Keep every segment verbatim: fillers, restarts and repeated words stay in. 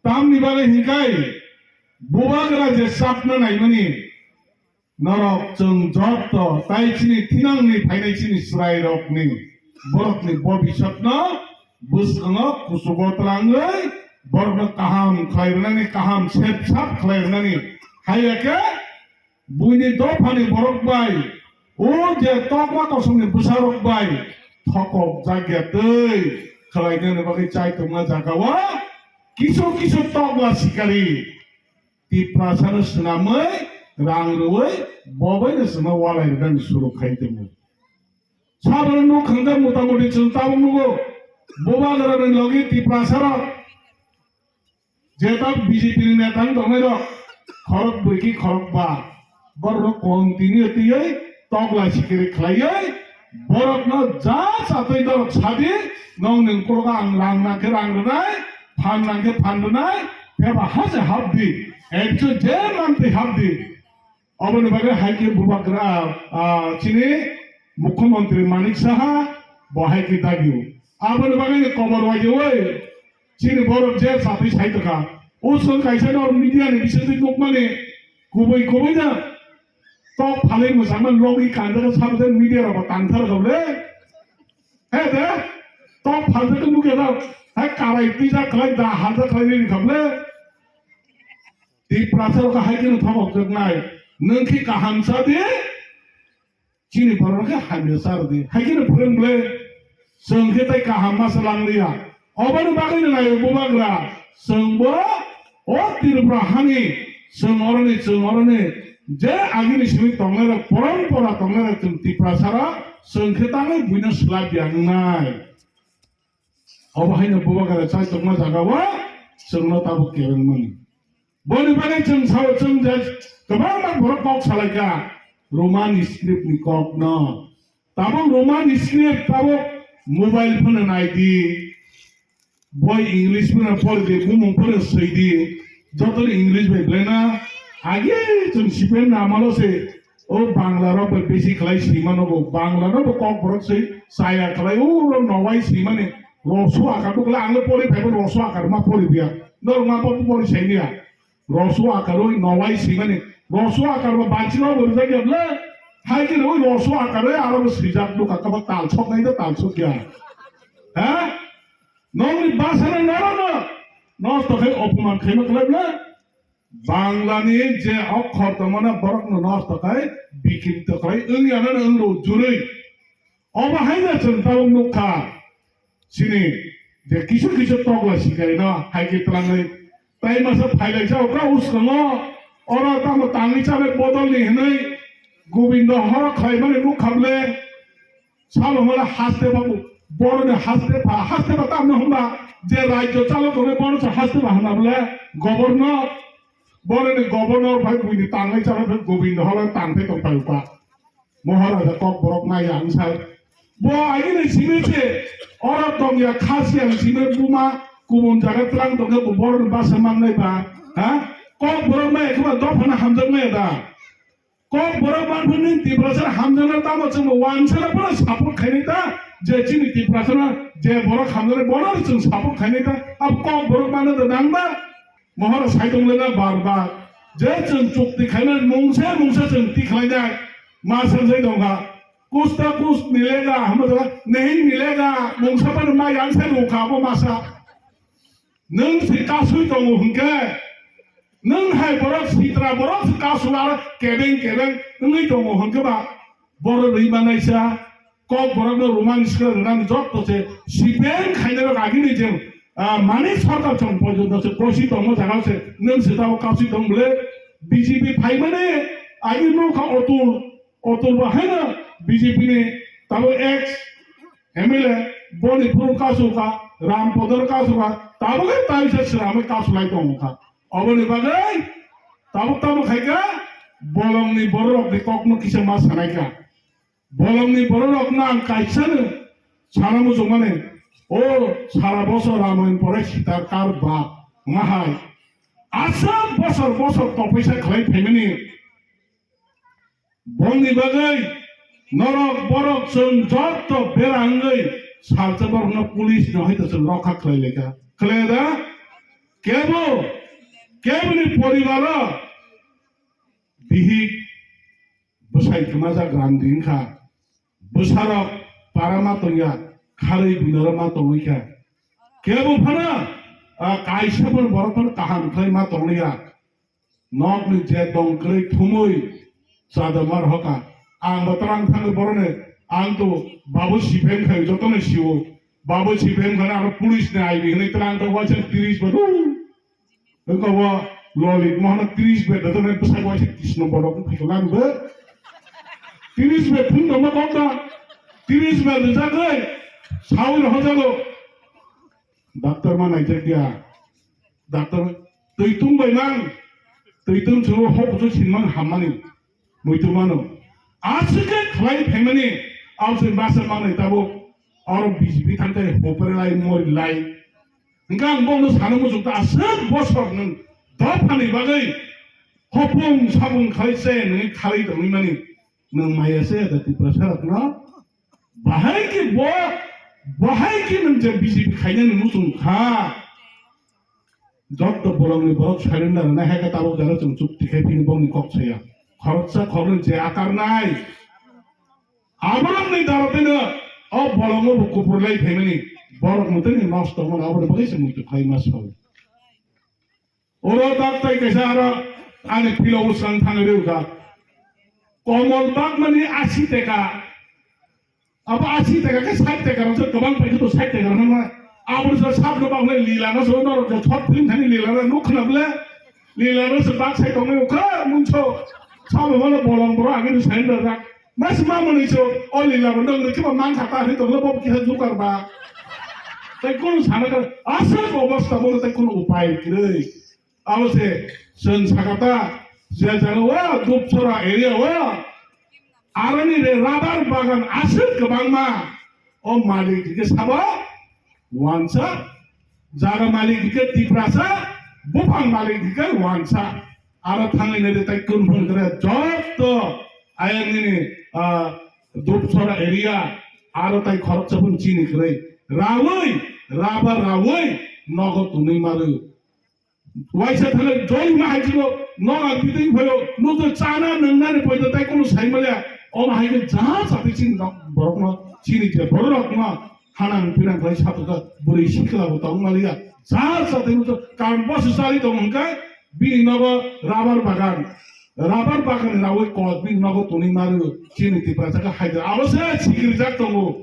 Tamni bagwi hinkhai bubagra je chapna naimani norok chwng jotto tai chini thinangni phainai chini chwrairokni borokni bobisotno bwskango kuchugo twlangwi borokno kaham khlai rwnani, kaham sep sap khlai rwnani. Haiya khe buini dophani borok bai, o je tokma kosongni bwsarok bai thokok jakya twi khlainani bagwi chai tongma jagao kisu kisu tokla sikari Tiprasano swnamwi rang rwwi bobaino chwngno walai rwnani suru khai tongo. Saboni nuk khangda motamoti chwng tabuk nugo, bubagrani logi Tiprasarok. Jeta B J P ni neta wng tongnai rok, khorok bwrwi ki khorok ba, borok rok continue twiwi tokla sikiri khlaiwi borok no ja chatwi norok sadi, nong nwng korogo ang rang nang khe rang rwnai, phan nang khe phan rwnai, pheba hase hapdi, ekjon je mantwi hapdi. Oboni bagwi hai khe bubagra, ah, chini Mukhyamantri Manik Saha bo hai khe dagio. Aboni bagwi ni kobor waijaui chini borok je chatwi sai tongkha. O chwng kaisa no media ni bisingtwi nukmani kubui kubui no tok phalwi mwsangma logi kanjak sabjak media rok bo tangthar kha le. He de tok phaljakhe nukya da. Hai karai twijak khlai da hajak khlai ri kha le. Tiprasa rok hai kheno thokok jaknai. Nwng khe kaham cha di. Chini borok khe hamya cha rw di. Hai kheno phwrwng ble. Chwng khe tai kaham ma cha lang liya. Oboni bagwi no naio bubagra. Chwng bo o Tripura hani chwng oroni, chwng oroni je agini simi tongnai rok, porompora tongnai rok chwng Tiprasa rok chwng khe tangwi buino swlaiya wngnai. Obo haino bubagra chai tongma jagao chwngno tabuk kebengmani. Boni bagwi chwng sao chwng je kwbangma borok kok salaikha Roman script ni kok no. Tabuk Roman script tabuk mobile phone nai di. Boi English phone pori di, bumung phone soi di. Joto ni English bai belai na. Age chwng sipen na amalo se O Bangla rok bai bisi khlai sima nogo. Bangla no bo kok borok se chaya khlai. O rok nowai simani. Rosu akar bo khlai ang le pori phai bo rosu akar ma pori biya. Norok ma bo pori sai niya. Rosu akar oi nowai simani. Rosu akar bo banchi no bo rijak ya ble. Hai khe oi rosu akar oi aro bo sijak do ka ka ba tal sok nai da tal sok ya. Ha? Nongni basa na noro no. Nosto khai opoman khai ma khlai ble. Banglani je okhor tongmani borokno nosto khai, bikirito khai, wngya no wngro jurui. Obo haino chwng tabuk nukha. Chini je kisu kisu tokla sikarino hai khe twlangwi. Tai masa phailaisa okra uskango, oro tamo tangwi chabai bodolni hinwi Gobindo horo khlaimani nukha ble. Salo mala haste babu, boroni haste pha, haste ba tamno hwnba je rajyo chalo tongwi bono se haste ba hwnna bole governor, boroni governor bai buini tangnai chalo bai Gobindo holo tangthai tong pai upa. Moharaja kok borok nai ang sai. Bo agini simi se oro tong ya khasi ang simi buma kubun jaga tlang tong ya bo boroni basa mangnai ba, ha? Kok borok nai kheba dophana hamjak nai da. Kok borok manphani Tiprasa hamjakna tamo chwngbo wansana phano support khainai ta, je chini Tiprasano je borok hamjaknai bono chwng support khainai ta, abo kok borok mano da nangba, mohoro saitung lena bar bar, je chwng chukti khainai mungsa mungsa chwng tikhlainai, ma sanjai tongkha, kuch ta kuch milega, hamjakna nahi milega, mungsa phano ma yansai rukha abo masa. Nwng se kasui tongo hwnkhe, nwng hai borok sitra borok se kasui aro kebeng kebeng wngwi tongo hwnkhe ba, borok rwi manaisa kok borokno Roman script rwnani jotto se sipeng khainai rok agini je, ah, mani sarkar chong porjonto se kosi tongo jaga se nwng se tabo kasui tong bole B J P phaimani agi nokha Atul, Atul bo haino B J P ni tabo ex M L A boni phuru kasu kha, Ram Podor kasu kha, tabuk khe taisa swnamwi kasu lai tongo kha. Oboni bagwi tabuk tamo khai kha, bolongni bororokni kokno kisa ma sanai kha. Bolongni bororokno ang kaisano sana muchungmani, o sara bosor Ramayan pore Sitar kar bap wngma hai. Aswk bosor bosor tophaisa khlai phaimani. Bongni bagwi norok borok chwng jotto bera wngwi salsa borokno police no hai to chwng rokha khlai lai kha. Khlai da? Kebo, keboni poribaro bihik bwsai kwmajak rang di wngkha. Bwsarok para ma tongya, kharwi bunaro ma tongwi kha. Kebo phano, ah, kaisa phano borok phano kaham khlai ma tongya. Nokni je tong kwrwi thumwi chada mar hoka. Ang bo twlang thangwi boroni, ang to babu C P M khai jotono siwo. Babu C P M khana aro police ni I B hinwi twlang to waisa tiris ba du. Wngkha bo Lolit Mohana tiris bed da tongmani bwsai waisa Krishna borok wngkha lang bo. Tiris bed thung tongma kok da. Tiris bed rijagwi sawi rohojago. Doctor ma naijak ya. Doctor, twi tung bai mang, twi tung chwngno hok bujo sin mang hammani, muitu mano. Aswk khe khlai phaimani, aboni basa mangnai tabuk, oro B J P thangkhe hopre lai, mori lai. Hingkhe ang bono sana muchung ta aswk bosor nwng dophani bagwi hopung sabung khlai se nwng khalai tongwi mani. Nwng maya se da Tiprasa rokno. Bahai khe bo, bahai khe nwng je B J P khainani muchung kha. Jotto bolongni borok surrender rwnai hai khe tabuk jara chwng chukti khai phini bongni kok saya. Khoroksa khoroknwi je akarnai. Aborokni dara tino o bolongo bo kupur lai phaimani. Borok mwtani nosto mano aboni bagwi se muitu khai ma sao. Oro daktai kaisa aro ani pilo bwswng thangwi rwkha. Komol bakmani asi teka. Abo asi teka khe sait teka rok kwbang pai khe to sait teka rok hwnma. Abo se sab no bakle lila no so norok je short film thani lila no nuk khna ble. Lila no se bak sai tongwi ukha muncho. Sabo mano bolong boro agini sai no rak. Mas ma mwnwi so, o lila bo nwng rwkhe ba mang kha ta hwnwi tonglo bo kisa jukar ba. Tai kunu sana kar, aswk obostha bono tai kunu upai kwrwi. Abo se, chwng sakha ta, je jaga o, Dupchora area o, aroni re rubber bagan aswk kwbangma, o malik hwnkhe sabo, wansa, jaga malik hwnkhe Tiprasa, buphang malik hwnkhe wansa. Aro thangwi nai de tai kun phun kre jotto ayang nini, ah, Dupchora area aro tai khoroksa phun chini kwrwi. Rawi, raba rawi nogo tunui marwi. Waisa thale joi ma hai chino noga bitui phayo, nuto chana nangna ni poito tai kono sai male. Oma hai ke ja sati chini nok borok no chini je borok no hanang pinang khlai sato ka buri sikla bo tong maliya. Ja sati nuto karon bosi sari tong hingka bini nogo rubber bagan. Rubber bagan ni rawi kos bini nogo tunui maru chini Tiprasa ka hai. Abo se sikri jak tongo.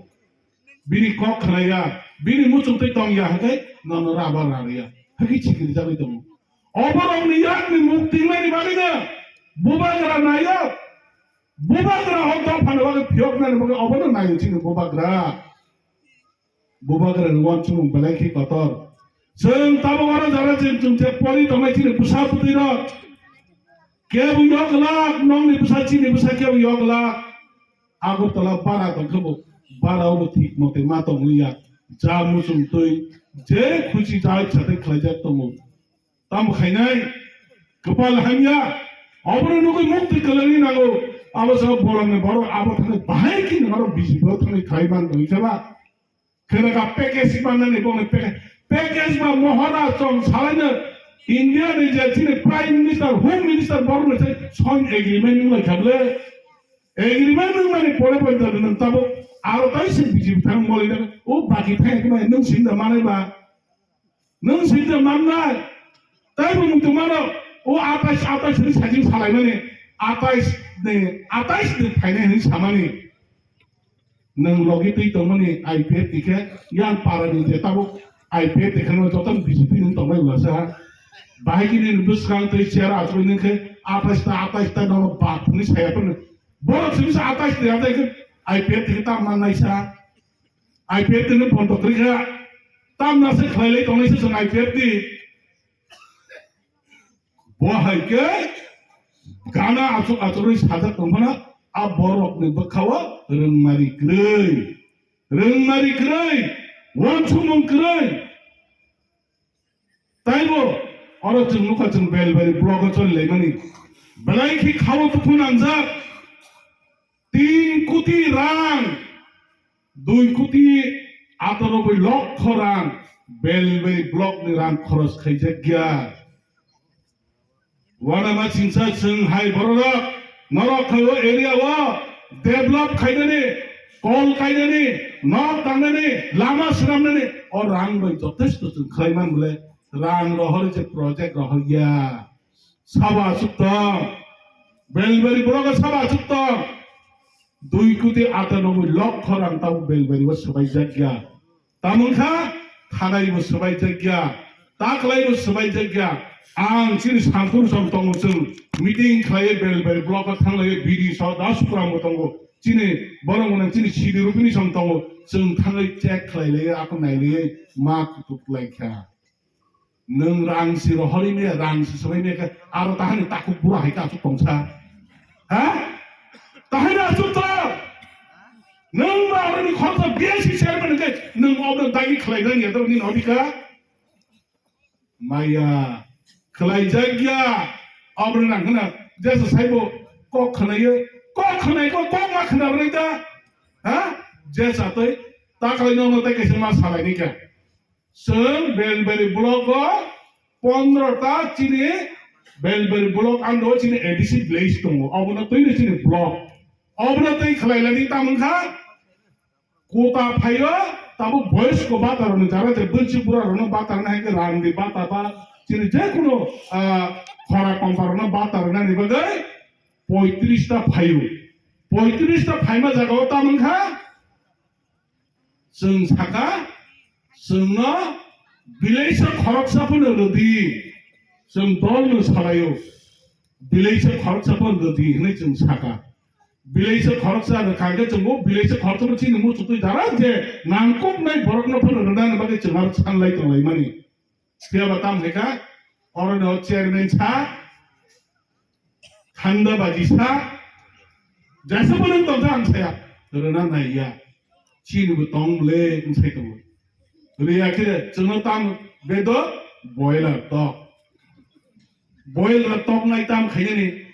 Bini kok khnaya, bini muchung twi tongya, hwnkhe nono rubber rariya, hwnkhe chikiri jagwi tongo. Oborokni yakni mukti wngmani bagwino bubagra nayo, bubagra o dophani bagwi phiyoknani bagwi obono nayo chini bubagra. Bubagrani uansukmung belai khe kotor. Chwng tabuk oro jara chwng chwng je pori tongnai chini bwsa bwtwirok. Kebo yok lak, nokni bwsa chini bwsa kebo yok lak. Agartala bara tongkhe bo, bara o bo thik mote ma tonglia. Ja muchung twi, je khuchi ja ichha tei khlaijak tongo. Tamo khainai, kwpal hamya, obono nugwi mukti kwlangwi nango. Abo sa bolongni borok abo thangwi bahai khe nang aro B J P o thangwi khlai man tongwi khe ba. Kheno ka package manani bongni package, package ba mohora chong salaino India ni je chini Prime Minister, Home Minister borok ni sai soin agreement nung lai kha ble. Agreement nung mani pore pore to nung tabo aro tai se B J P thang moli na o baki thai khe mai nung sinda manai ba. Nung sinda mannai. Tai bo muitu mano o atais, atais ni sajing salai mani, atais ni, atais ni thainai hini samani. Nwng logi twi tongmani I P F T khe, yang para ni je tabuk I P F T khe no joto B J P ni tongmai wngsa ha. Bahai kini ni bwskang twi chair achukgwi nung khe atais ta, atais ta nono bak thungwi saya phano. Borok simi sa atais ni atais khe I P F T khe tam man naisa. I P F T ni photo kwrwi kha. Tam na se khlai lai tongnai se chwng I P F T. Bo hai khe gana achuk achukgwi sajak tong phano a borokni bwkhao rwngmari kwrwi, rwngmari kwrwi, uansukmung kwrwi. Taibo oro chwng nukha chwng Belbari block o choli laimani. Belai khe khao tuphun nangjak. Tin koti rang, dui koti atanoboi lokho rang, Belbari block ni rang khoros khaijak ya. Wanama chingsa chwng hai bororok norok khaio area o develop khainani, kol kainani, nok tangnani, lama swnamnani o rang bai jothesto chwng khlai man bole rang rohor je project rohor ya. Sabo achuk tong. Belbari block o sabo achuk tong. Dui koti atanoboi lokho rang tabo Belbari o swbaijak ya. Tamwng kha thanai bo swbaijak ya, taklai bo swbaijak ya. Ang chini Santur song tongo, chwng meeting khlaiwi Belbari block o thanglaiwi B D so das kuram bo tongo. Chini borok mwnang chini sidi rubini song tongo, chwng thangwi check khlai laiwi ako nai laiwi ma kutuk lai kha. Nwng rang si rohori me, rang si swbai me khe, aro tahani takhuk bura hai ka achuk tongsa. Ha? Tahani achuk tong. Nwng ba aro ni khorsa B S C chairman khe, nwng obno dagi khlai nani ya, ni nodi ka? Maya. Khlai jak ya. Obno nang khna, jesa saibo kok khnai, kok khnai, kok, kok ma khna rai da. Ha? Jesa toi, ta khlai no, no tai kaisa ma salai ni kha. Chwng Belbari block o pondro ta chini Belbari block ando chini A D C village tongo. Obono twi no chini block. Obono twi khlai lani tamung kha. Kota phaio tabo boys ko batar ni jara je bunchi bura rono batar na hai ke rang di bata ba chini je kuno, ah, khora kompa rono batar na ni bagwi poitris ta phaio. Poitris ta phaima jaga o tamung kha. Chwng saka, chwngno bilaisa khoroksa phano rwdi, chwng dolno salaio, bilaisa khoroksa phano rwdi hwnwi chwng saka. Bilaisa khoroksa rwkha khe chwngbo bilaisa khoroksa chini muchutwi dara je nangkuknai borokno phano rwnani bagwi chwng aro sanlai tonglaimani. Phiya ba tam hai kha, oro no chairman sa, thanda baji sa, jaisa bo nang tong ang saya, rwna nai ya, chini bo tong le, ang sai tongo. Riya khe, chwngno tam bedo, boiler tok. Boiler tok nai tam khainani,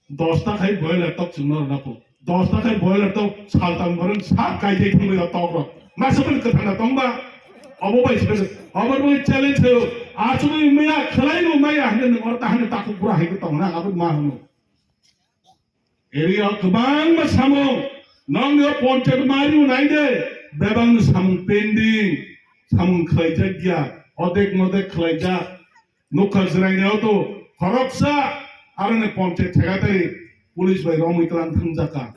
Dosta khai boiler tok chwngno rwna kho. Dosta khai boiler tok saltam borok sab kaijai thangwi o tok rok. Masa bini kwthang na tongba. Obo bai sibere. Obo bai challenge khayo. Achugwi maya khlai no maya hwnwi nwng oro tahani takhuk bura hai tong na abo ma hwno. Area kwbangma samung nongni o ponchayat mari nai de bebak samung pending samung khlaijak ya odek modek khlaijak. Nukha jwraini auto khoroksa aroni ponchayat secretary police bai romwi tlang thangjakha.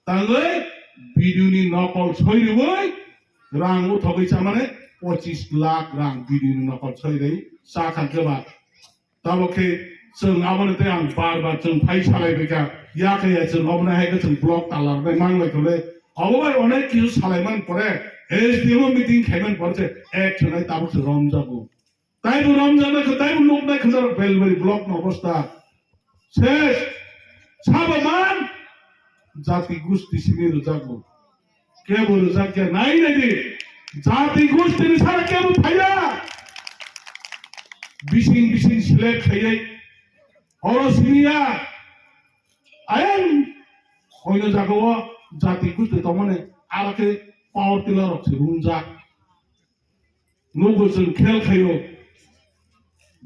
Tangwi B D O ni nokol soi rwui rang uthogwi chamani pochis lakh rang B D O ni nokol soi rwi cha kha keba. Tabok khe chwng aboni tei ang bar bar chwng phai salai baikha. Yakhe ya chwng oboni hai khe chwng block talar bai mang bai thole. Obo bai onek kisu salai man pore S D M o meeting khai man pore se ek chwnai tabok se romjago. Taibo romjaknai khe, taibo nuknai khe, jaro Belbari block ni obostha. Ses. Sabo man. Jati gusti simi rwjakgo. Kebo rwjakya nai nai di. Jati gusti ni sara kebo phaiya. Bising bising select khaiyai. Oro simiya. Ayang. Oino jagao jati gusti tongmani. Aro khe power tiller rok se rumjak. Nugo chwng khel khaio.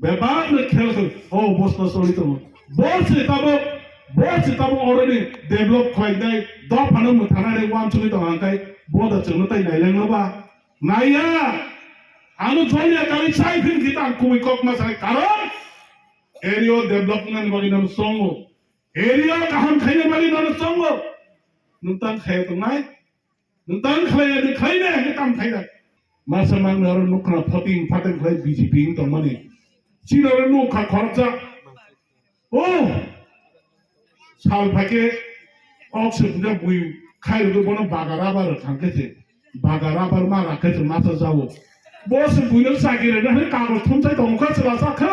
Bebak no khel khaio. O bosta soli tongo. Bo se tabo, bo se tabo already develop khlainai, dophano mwthanani wansugwi tongo hwnkhai bo da chwngno tai nailengno ba? Naiya. Ano jolia kali chai phin kita kubui kok ma sai karon area develop nani bagwi nang songo. Area kaham khaina bagwi nang songo. Nwng tang khaya tongnai. Nwng tang khlai ya, nwng khlai ya, hwnkhe tang khlai ya. Masa mangni oro nukha photing phating khlai B J P wng tongmani. Chini oro nukha khoroksa. O! Sal phaikhe oxygen bui khai rwgwi bono baga rubber rwkha khe se. Baga rubber ma rakhe se masa jao. Bo se buino chakiri rwna hwnwi kagoj thumsai tongo khe chwla sakhe.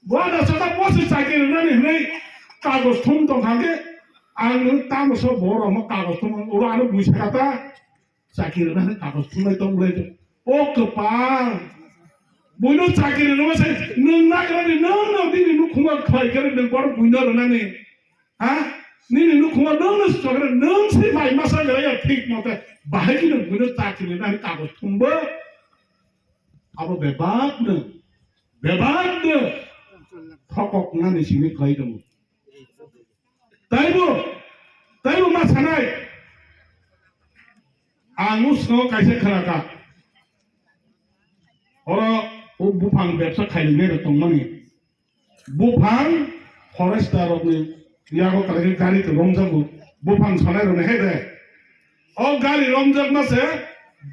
Bo da saka bo se chakiri rwnani hwnwi kagoj thum tongkha khe ang nwng tamo so bo rokno kagoj thum oro ano bui saka ta chakiri rwna hwnwi kagoj thumlai tongbolai. O kwpal. Buino chakiri rwma se nwng nagrani nwng no bini nukhungo khlai khe nwng bor buino rwnani. Ha? Nini nukhungo nwng no chokre, nwng se mai masa gra ya thik mote, bahai khe nwng buino chakri nani kagoj thumbo. Abo bebak nwng, bebak nwng thokok nani simi khlai tongo. Taibo, taibo ma sanai. Ang usno kaisa khna kha. Oro o buphang bebsa khainai rok tongmani. Buphang forester rokni yago kalaikhe gari twi romjago. Buphang sanai rokni hai de. O gari romjakma se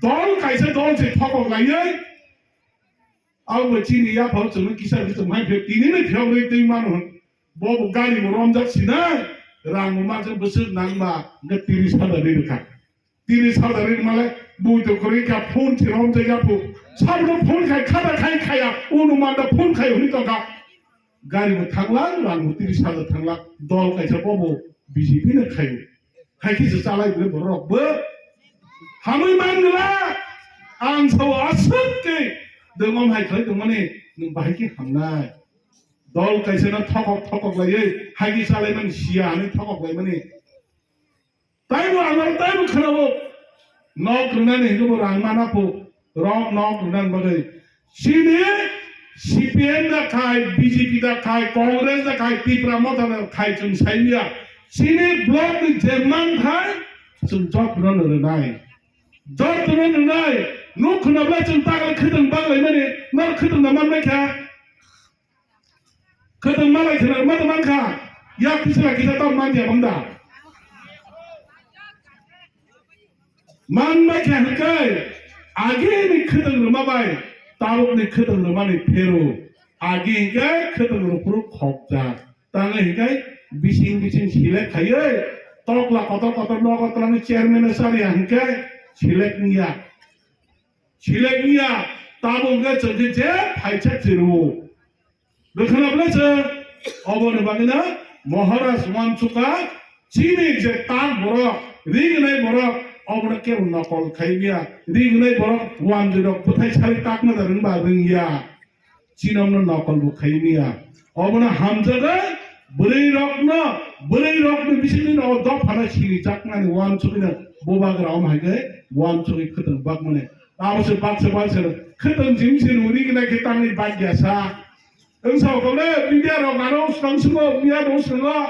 dol kaisa dol se thokok laiwi. Abo chini yaphang chwngno kisa kisa mai phe tini ni phiyok rwi twi mano hwn. Bo bo gari bo romjak sinai. Rang bo masa bwswk nangma hwnkhe tiris hajar rwi rwkha. Tini salary male bui to kwrwi kha phone si rom jai ya phu. Sabno phone khai khata khai khaya. Unu manda phone khai hwnwi tongkha. Gari bo thangla, rang bo tini salary thangla. Dol kaisa bobo B J P no khaio. Hai khe se chalai bwle borok bo. Hamwi mangla. Ang sao aswk khe dengom hai khlai tongmani nwng bahai khe hamnai. Dol kaisa no thokok thokok laiwi hai khe chalai mani siya hwnwi thokok lai mani. Taibo ang aro taibo khwnao. Nok rwnani hwnkhe bo rang mana pho. Rok nok rwnani bagwi. Chini C P M da khai, B J P da khai, Congress da khai, Tipra Motha da khai chwng sai ya. Chini block ni je man khai chwng jot rwno rwnai. Jot rwno rwnai. Nuk khwnabla chwng tagal khwtwng baglaimani, nor khwtwng da man mai kha. Khwtwng malai khwna ma tong mankha, yak kisa kisa tong man ya bangda. Man bai kha hwnkhe, agi ni khwtwng rwma bai, tabuk ni khwtwng rwma ni phero, agi hwnkhe khwtwng rwphuru khokjak. Tang hwnkhe bising bising select khaiwi, tokla kotor kotor nogo twlangwi chairman no chariya hwnkhe select wngya. Select wngya, tabuk hwnkhe chwng khe je phaisa chwrwo. Rwkhwna bwle se, oboni bagwino Maharaj uansukha, chini je tak borok, ri gwnai borok, obono kebo nokol khai maya. Ri gwnai borok wanjwi rok bwthai sari takna da rwngba rwngya. Chini omono nokol bo khai maya. Obono hamjagwi bwrwi rokno, bwrwi rokni bisingtwi no o dophano sini chaknani uansugwino bubagra omo hai khe uansugwi khwtwng bakmani. Abo se baksa baksa khwtwng jim se ri gwnai khe tangwi bakya sa. Wng sa okole media rok ano swkang swkango, media rok swkango.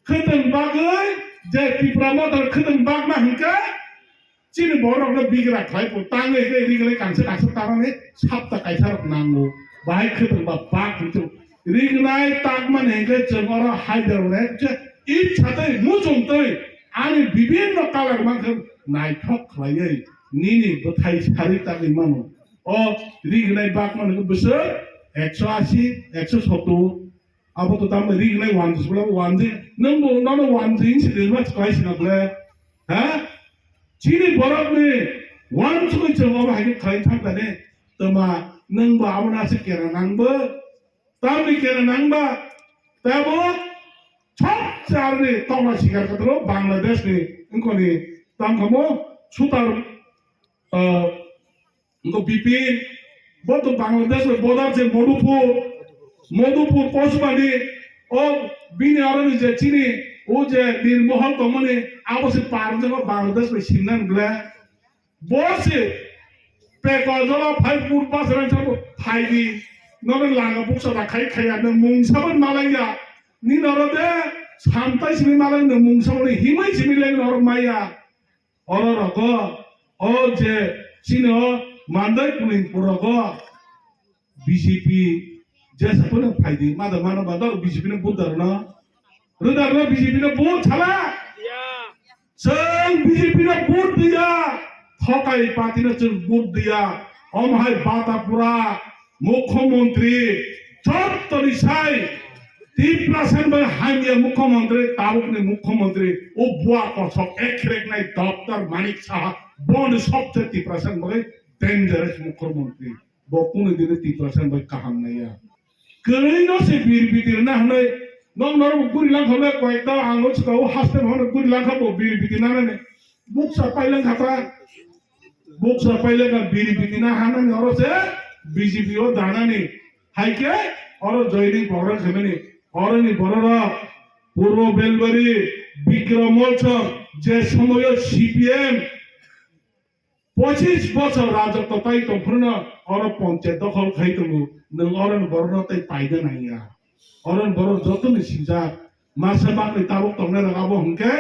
Khwtwng bagwi je Tipra Motha khwtwng bakma hwnkhe chini borok rokno bigra khlai pho tangwi hwnkhe ri gwnai kansa kansa tanani sapta kaisa rok nango. Bahai khwtwng ba bak hwnkhe ri gwnai takmani hwnkhe chwng oro hai da rwnai hwnkhe itsa tei muchung tei ani bibinno colour mankhe naithok khlaiwi nini bwthai sari tangwi mano. O ri gwnai bakmani hwnkhe bwswk ekso asi, ekso sottor. Abo to tamo ri gwnai wanjwi sibla wanjwi. Nwng bo nono wanjwi wng sidi ma kwlai sina bwle. Ha? Chini borokni wansugwi chwng obo hai khe khlai thang tani. Tama nwng bo abono aswk kera nang bo. Tamni kera nang ba. Tabo chop charni tongna sikar katro Bangladesh ni wngkoni tamkamo sutar, ah, Ngo B P, bo to Bangladesh bai border je Madhupur, Madhupur Kosbani, o bini aro ni je chini, o je Nirmohol tongmani, abo se par je Bangladesh bai simna ngle. Bo se peko jolo phai pur pasran sabo phai di, nono langa buksa da khai khaya, no mung saban malaya, ni noro de samtai simi malai no mung saban himai simi leng noro maya. Oro rogo, o je chini o mandai kuning porogo B J P jesa phano phaidi, mada mano ba dor B J P no vote darno. Rwdarno B J P no vote sala. Chwng B J P no vote diya. Thokai party no chwng vote diya. Om hai Batapura, Mukhyamantri, jottoni sai Tiprasa bai hamya Mukhyamantri, tabukni Mukhyamantri, o bua kothok ekreknai Doctor Manik Saha, boni sobse Tiprasa bai dangerous Mukhyamantri. Bo kunu dini Tiprasa bai kaham naiya. Kwrwi no se bir bidir na hwnwi, nong norok guri langkha le koyekta ang o chwkao haste hwnwi guri langkha bo bir bidir na nani. Buksa paileng khata. Buksa paileng kha biri bini na hanani oro se B J P o danani. Hai khe oro joining program khaimani. Oro ni bororok Purbo Belbari Bikram Molchong je somoyo C P M pochis bochor rajotw tai tongphuru no oro ponchayat dokhol khai tongo, nwng oro ni borok no tai paina nangya. Oro ni borok joto ni sinjak masa bakni tabuk tongnai rok abo hwnkhe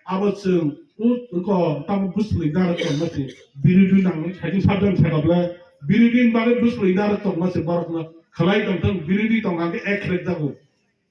abo chwng ut ko tabuk bwswlwi narwk tongma se biridhi nang saichung sabjani saka ble biridhi ni bagwi bwswlwi narwk tongma se borok no khlai tongthwng, biridhi tongkha khe ek khlek jago.